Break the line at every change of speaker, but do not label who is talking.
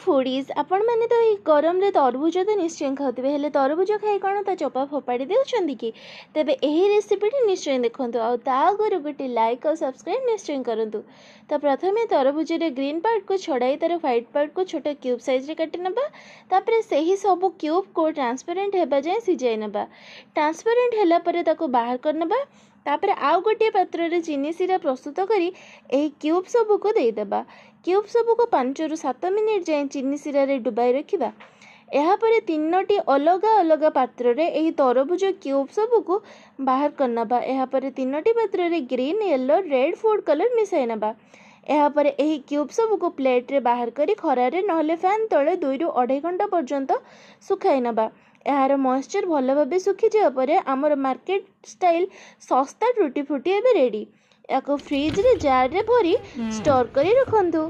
ଫୁଡ଼ିଜ୍, ଆପଣମାନେ ତ ଏଇ ଗରମରେ ତରଭୁଜ ତ ନିଶ୍ଚୟ ଖାଉଥିବେ। ହେଲେ ତରଭୁଜ ଖାଇ କ'ଣ ତା ଚୋପା ଫୋପାଡ଼ି ଦେଉଛନ୍ତି କି? ତେବେ ଏହି ରେସିପିଟି ନିଶ୍ଚୟ ଦେଖନ୍ତୁ ଆଉ ତା ଆଗରୁ ଗୋଟେ ଲାଇକ୍ ଆଉ ସବସ୍କ୍ରାଇବ୍ ନିଶ୍ଚୟ କରନ୍ତୁ। ତ ପ୍ରଥମେ ତରଭୁଜରେ ଗ୍ରୀନ୍ ପାର୍ଟକୁ ଛଡ଼ାଇ ତା'ର ହ୍ୱାଇଟ୍ ପାର୍ଟକୁ ଛୋଟ କ୍ୟୁବ୍ ସାଇଜ୍ରେ କାଟି ନେବା। ତାପରେ ସେହି ସବୁ କ୍ୟୁବ୍କୁ ଟ୍ରାନ୍ସପାରେଣ୍ଟ ହେବା ଯାଏଁ ସିଝାଇ ନେବା। ଟ୍ରାନ୍ସପାରେଣ୍ଟ ହେଲା ପରେ ତାକୁ ବାହାର କରିନେବା। ତାପରେ ଆଉ ଗୋଟିଏ ପାତ୍ରରେ ଚିନି ଶିରା ପ୍ରସ୍ତୁତ କରି ଏହି କ୍ୟୁବ୍ ସବୁକୁ ଦେଇଦେବା। କ୍ୟୁବ୍ ସବୁକୁ 5ରୁ 7 ମିନିଟ୍ ଯାଏଁ ଚିନି ଶିରାରେ ଡୁବାଇ ରଖିବା। ଏହାପରେ ତିନୋଟି ଅଲଗା ଅଲଗା ପାତ୍ରରେ ଏହି ତରଭୁଜ କ୍ୟୁବ୍ ସବୁକୁ ବାହାର କରିନେବା। ଏହାପରେ ତିନୋଟି ପାତ୍ରରେ green, yellow, red food colour ମିଶାଇ ନେବା। ଏହାପରେ ଏହି କ୍ୟୁବ୍ ସବୁକୁ ପ୍ଲେଟ୍ରେ ବାହାର କରି ଖରାରେ ନହେଲେ ଫ୍ୟାନ୍ ତଳେ 2ରୁ ଅଢ଼େଇ ଘଣ୍ଟା ପର୍ଯ୍ୟନ୍ତ ଶୁଖାଇ ନେବା। ଏହାର ମଏଶ୍ଚର୍ ଭଲ ଭାବେ ଶୁଖିଯିବା ପରେ ଆମର ମାର୍କେଟ ଷ୍ଟାଇଲ୍ ଶସ୍ତା ଟୁଟି ଫ୍ରୁଟି ଏବେ ରେଡ଼ି। ଏହାକୁ ଫ୍ରିଜରେ ଜାର୍ରେ ଭରି ଷ୍ଟୋର୍ କରି ରଖନ୍ତୁ।